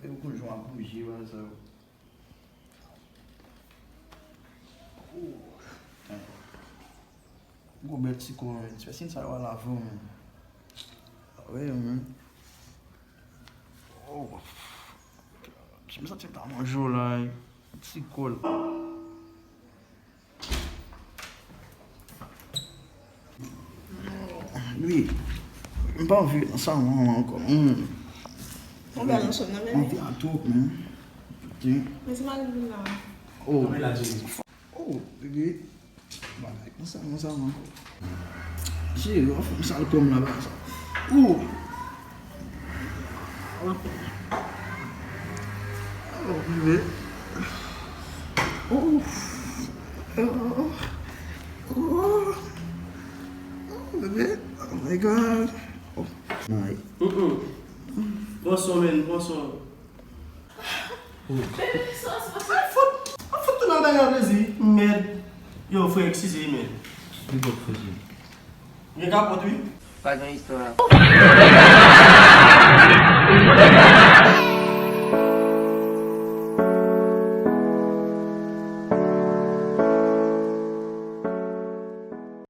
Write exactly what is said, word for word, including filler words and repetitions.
Ou konn jan w ap bouje, bagay sa yo. Oh. Gwo bèl ti kò, men. Ti pèsin sa yo al avè w, men. Wi, men. Oh. Jan m santi m ta manje w la, wi. Ti kò l. Wi. M pa anvi nan salon an ankò. Hmm. Ou pral nan chanm nan, bebe? Anvi a twòp, men. Ok. Men se mari m la. Oh. Kanpe la, Jenny. Oh, bebe. Bagay konsa, konsa, man. Cheri, w ap fè m sal kò m la, bagay sa. Ou! Oh, bebe. Oh! Oh! Oh! Oh, bebe. Oh my God. Oh. My. Mm-mm. Pran swen, men, pran swen. Bebe, sa, sa, sa. Al fout, al fout tou nan bagay plezi. Mèd. Yo, frè, eskize, men. Li pòt frè, cheri. Gen kapòt, wi. Pa gen istwa.